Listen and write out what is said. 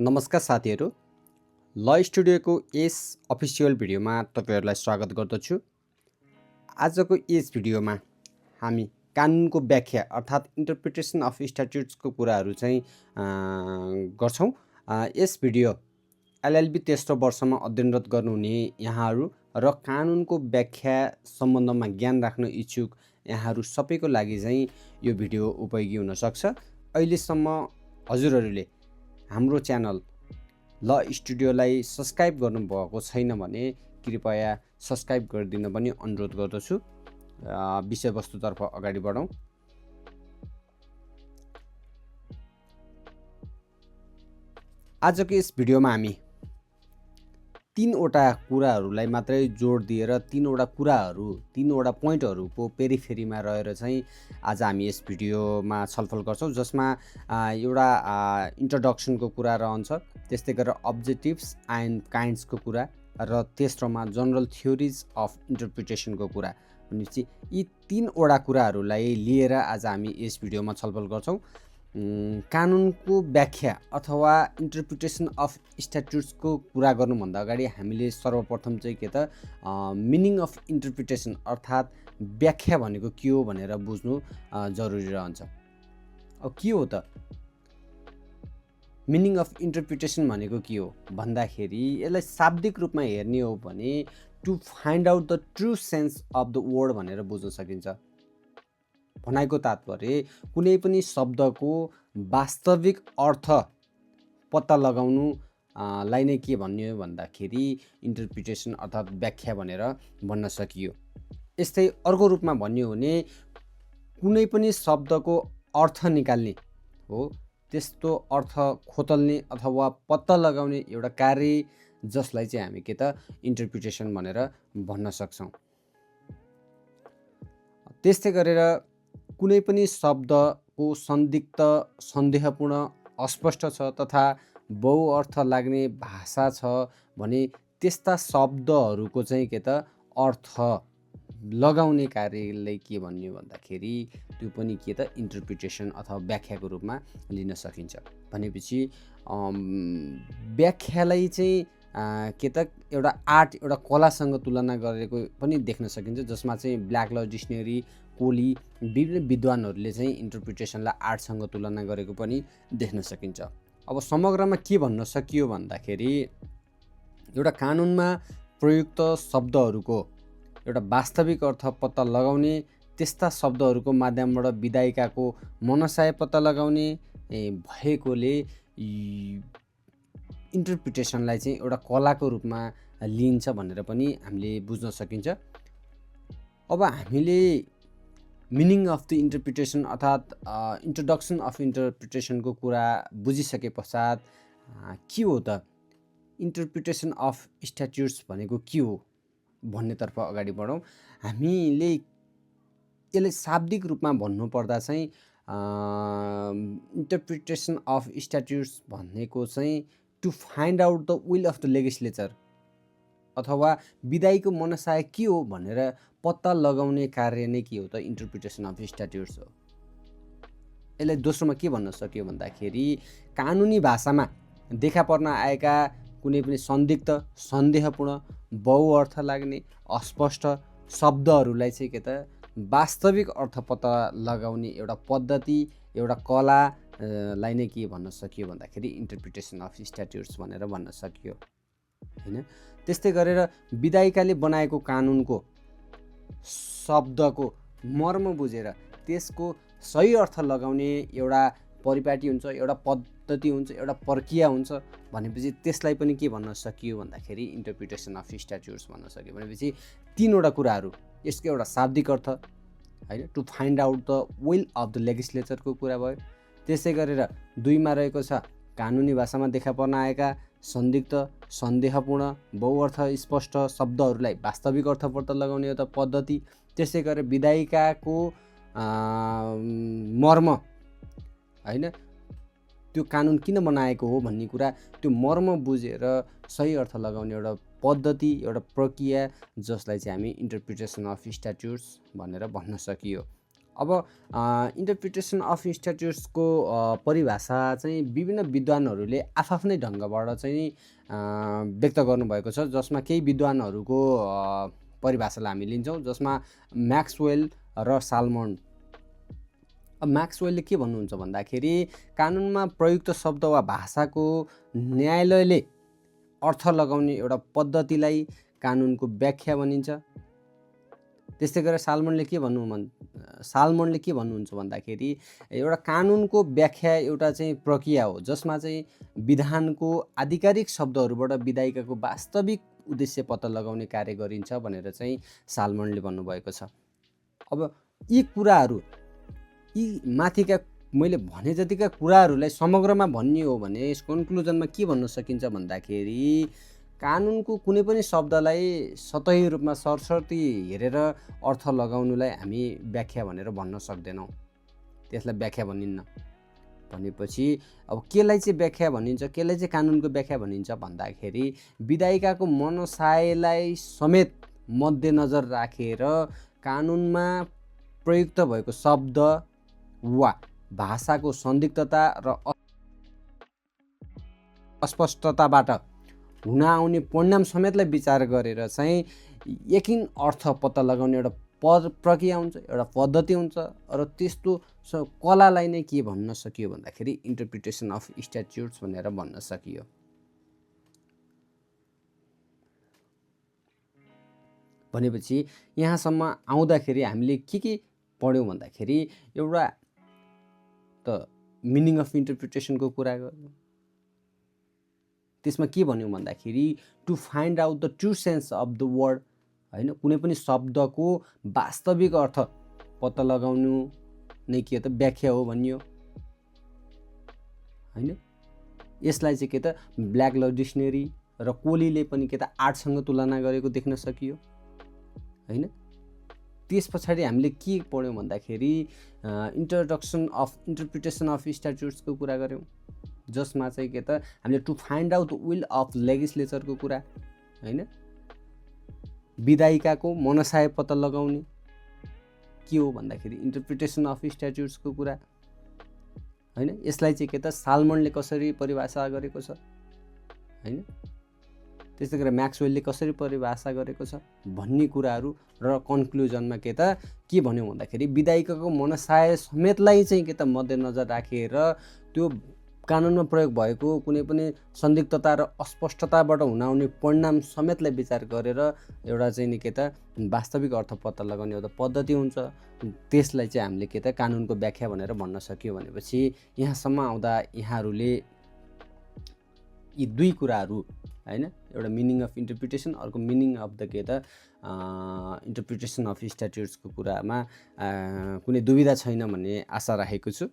नमस्कार साथीहरू, ल स्टुडियोको यस अफिसियल भिडियोमा तपाईँहरूलाई स्वागत गर्दछु। आजको यस भिडियोमा हामी कानुनको व्याख्या अर्थात् इन्टरप्रिटेसन अफ स्ट्याट्युट्सको कुराहरू चाहिँ गर्छौँ। यस भिडियो एलएलबी तेस्रो वर्षमा अध्ययनरत गर्नुहुने यहाँहरू र कानुनको व्याख्या सम्बन्धमा ज्ञान राख्न इच्छुक यहाँहरू सबैको लागि चाहिँ यो भिडियो उपयोगी हुनसक्छ। अहिलेसम्म हजुरहरूले हाम्रो च्यानल ल स्टुडियोलाई सब्सक्राइब गर्नुभएको छैन भने कृपया सब्सक्राइब गरिदिन पनि अनुरोध गर्दछु। विषयवस्तुतर्फ अगाडि बढौँ। आजको यस भिडियोमा हामी तीनवटा कुराहरूलाई मात्रै जोड दिएर तीनवटा पोइन्टहरूको पेरिफेरीमा रहेर चाहिँ आज हामी यस भिडियोमा छलफल गर्छौँ, जसमा एउटा इन्ट्रोडक्सनको कुरा रहन्छ, त्यस्तै गरेर अब्जेक्टिभ्स एन्ड काइन्ड्सको कुरा र तेस्रोमा जनरल थ्योरिज अफ इन्टरप्रिटेसनको कुरा। भनेपछि यी तीनवटा कुराहरूलाई लिएर आज हामी यस भिडियोमा छलफल गर्छौँ। कानुनको व्याख्या अथवा इन्टरप्रिटेसन अफ स्ट्याट्युट्सको कुरा गर्नुभन्दा अगाडि हामीले सर्वप्रथम चाहिँ के त मिनिङ अफ इन्टरप्रिटेसन अर्थात् व्याख्या भनेको के हो भनेर बुझ्नु जरुरी रहन्छ। अब के हो त मिनिङ अफ इन्टरप्रिटेसन भनेको के हो भन्दाखेरि यसलाई शाब्दिक रूपमा हेर्ने हो भने to find out the true sense of the word भनेर बुझ्न सकिन्छ। भनाइको तात्पर्य कुनै पनि शब्दको वास्तविक अर्थ पत्ता लगाउनु लाई नै के भन्ने हो भन्दाखेरि इन्टरप्रिटेसन अर्थात् व्याख्या भनेर भन्न सकियो। यस्तै अर्को रूपमा भन्यो भने कुनै पनि शब्दको अर्थ निकाल्ने हो, त्यस्तो अर्थ खोतल्ने अथवा पत्ता लगाउने एउटा कार्य, जसलाई चाहिँ हामी के त इन्टरप्रिटेसन भनेर भन्न सक्छौँ। त्यस्तै गरेर कुनै पनि शब्दको संदिग्ध, सन्देहपूर्ण, अस्पष्ट छ तथा बहुअर्थ लाग्ने भाषा छ भने त्यस्ता शब्दहरूको चाहिँ के त अर्थ लगाउने कार्यलाई के भन्ने भन्दाखेरि त्यो पनि के त इन्टरप्रिटेसन अथवा व्याख्याको रूपमा लिन सकिन्छ। भनेपछि व्याख्यालाई चाहिँ के त एउटा आर्ट, एउटा कलासँग तुलना गरेको पनि देख्न सकिन्छ, जसमा चाहिँ ब्ल्याक ल डिक्सनरी, कोली, विभिन्न विद्वानहरूले चाहिँ इन्टरप्रिटेसनलाई आर्टसँग तुलना गरेको पनि देख्न सकिन्छ। अब समग्रमा के भन्न सकियो भन्दाखेरि एउटा कानुनमा प्रयुक्त शब्दहरूको एउटा वास्तविक अर्थ पत्ता लगाउने, त्यस्ता शब्दहरूको माध्यमबाट विधायिकाको मनसाय पत्ता लगाउने भएकोले इन्टरप्रिटेसनलाई चाहिँ एउटा कलाको रूपमा लिइन्छ भनेर पनि हामीले बुझ्न सकिन्छ। अब हामीले मिनिङ अफ द इन्टरप्रिटेसन अर्थात् इन्ट्रोडक्सन अफ इन्टरप्रिटेसनको कुरा बुझिसके पश्चात के हो त इन्टरप्रिटेसन अफ स्ट्याट्युट्स भनेको के हो भन्नेतर्फ अगाडि बढौँ। हामीले यसलाई शाब्दिक रूपमा भन्नुपर्दा चाहिँ इन्टरप्रिटेसन अफ स्ट्याट्युट्स भनेको चाहिँ to find out the will of the legislature अथवा विधायीको मनसाय के हो भनेर पत्ता लगाउने कार्य नै के हो त इन्टरप्रिटेसन अफ स्ट्याट्युट्स हो। यसलाई दोस्रोमा के भन्न सक्यो भन्दाखेरि कानुनी भाषामा देखा पर्न आएका कुनै पनि संदिग्ध, सन्देहपूर्ण, बहुअर्थ लाग्ने, अस्पष्ट शब्दहरूलाई चाहिँ के त वास्तविक अर्थ पत्ता लगाउने एउटा पद्धति, एउटा कलालाई नै के भन्न सकियो भन्दाखेरि इन्टरप्रिटेसन अफ स्ट्याट्युट्स भनेर भन्न सकियो, हैन। त्यस्तै गरेर विधायिकाले बनाएको कानुनको शब्दको मर्म बुझेर त्यसको सही अर्थ लगाउने एउटा परिपाटी हुन्छ, एउटा पद्धति हुन्छ, एउटा प्रक्रिया हुन्छ भनेपछि त्यसलाई पनि के भन्न सकियो भन्दाखेरि इन्टरप्रिटेसन अफ स्ट्याट्युट्स भन्न सकियो। भनेपछि तीनवटा कुराहरू, यसको एउटा शाब्दिक अर्थ हैन, to find out the will of the लेजिस्लेचरको कुरा भयो। त्यसै गरेर दुईमा रहेको छ कानुनी भाषामा देखा पर्न आएका संदिग्ध, सन्देहपूर्ण, बहुअर्थ स्पष्ट शब्दहरूलाई वास्तविक अर्थ पत्ता लगाउने एउटा पद्धति। त्यसै गरेर विधायिकाको मर्म हैन, त्यो कानुन किन बनाएको हो भन्ने कुरा, त्यो मर्म बुझेर सही अर्थ लगाउने एउटा पद्धति, एउटा प्रक्रिया, जसलाई चाहिँ हामी इन्टरप्रिटेसन अफ स्ट्याट्युट्स भनेर भन्न सकियो। अब इन्टरप्रिटेसन अफ स्ट्याट्युट्सको परिभाषा चाहिँ विभिन्न विद्वानहरूले आफ्नै ढङ्गबाट चाहिँ व्यक्त गर्नुभएको छ, जसमा केही विद्वानहरूको परिभाषालाई हामी लिन्छौँ, जसमा म्याक्सवेल र साल्मन। अब म्याक्सवेलले के भन्नुहुन्छ भन्दाखेरि कानुनमा प्रयुक्त शब्द वा भाषाको न्यायालयले अर्थ लगाउने एउटा पद्धतिलाई कानुनको व्याख्या भनिन्छ। त्यस्तै गरेर साल्मनले के भन्नुहुन्छ भन्दाखेरि एउटा कानुनको व्याख्या एउटा चाहिँ प्रक्रिया हो, जसमा चाहिँ विधानको आधिकारिक शब्दहरूबाट विधायिकाको वास्तविक उद्देश्य पत्ता लगाउने कार्य गरिन्छ भनेर चाहिँ साल्मनले भन्नुभएको छ। अब यी कुराहरू, यी माथिका मैले भने जतिका कुराहरूलाई समग्रमा भन्ने हो भने कन्क्लुजनमा के भन्न सकिन्छ भन्दाखेरि कानुनको कुनै पनि शब्दलाई सतही रूपमा सरसर्ती हेरेर अर्थ लगाउनुलाई हामी व्याख्या भनेर भन्न सक्दैनौँ, त्यसलाई व्याख्या भनिन्न। भनेपछि अब केलाई चाहिँ व्याख्या भनिन्छ, केलाई चाहिँ कानुनको व्याख्या भनिन्छ भन्दाखेरि विधायिकाको मनसायलाई समेत मध्यनजर राखेर कानुनमा प्रयुक्त भएको शब्द वा भाषाको संदिग्धता र अस्पष्टताबाट हुन आउने परिणाम समेतलाई विचार गरेर चाहिँ यकिन अर्थ पत्ता लगाउने एउटा प्रक्रिया हुन्छ, एउटा पद्धति हुन्छ। र त्यस्तो कलालाई नै के भन्न सकियो भन्दाखेरि इन्टरप्रिटेसन अफ स्ट्याट्युट्स भनेर भन्न सकियो। भनेपछि यहाँसम्म आउँदाखेरि हामीले के पढ्यौँ भन्दाखेरि एउटा त मिनिङ अफ इन्टरप्रिटेसनको कुरा गर्यौँ, त्यसमा के भन्यौँ भन्दाखेरि to find out the true sense of the word, होइन, कुनै पनि शब्दको वास्तविक अर्थ पत्ता लगाउनु नै के त व्याख्या हो भनियो, होइन। यसलाई चाहिँ के त ब्ल्याक ल डिक्सनरी र कोलीले पनि के त आर्टसँग तुलना गरेको देख्न सकियो, होइन। त्यस पछाडि हामीले के पढ्यौँ भन्दाखेरि इन्ट्रोडक्सन अफ इन्टरप्रिटेसन अफ स्ट्याट्युट्सको कुरा गऱ्यौँ, जसमा चाहिँ के त हामीले to find out will of लेजिस्लेचरको कुरा, होइन, विधायिकाको मनसाय पत्ता लगाउने के हो भन्दाखेरि इन्टरप्रिटेसन अफ स्ट्याट्युट्सको कुरा, होइन। यसलाई चाहिँ के त साल्मनले कसरी परिभाषा गरेको छ, होइन, त्यस्तै गरेर म्याक्सवेलले कसरी परिभाषा गरेको छ भन्ने कुराहरू र कन्क्लुजनमा के भन्यौँ भन्दाखेरि विधायिकाको मनसाय समेतलाई चाहिँ के त मध्यनजर राखेर त्यो कानुनमा प्रयोग भएको कुनै पनि संदिग्धता र अस्पष्टताबाट हुन आउने परिणाम समेतलाई विचार गरेर एउटा चाहिँ के त वास्तविक अर्थ पत्ता लगाउने एउटा पद्धति हुन्छ। त्यसलाई चाहिँ हामीले के त कानुनको व्याख्या भनेर भन्न सक्यो। भनेपछि यहाँसम्म आउँदा यहाँहरूले यी दुई कुराहरू, होइन, एउटा मिनिङ अफ इन्टरप्रिटेसन, अर्को मिनिङ अफ द के त इन्टरप्रिटेसन अफ स्ट्याट्युट्सको कुरामा कुनै दुविधा छैन भन्ने आशा राखेको छु।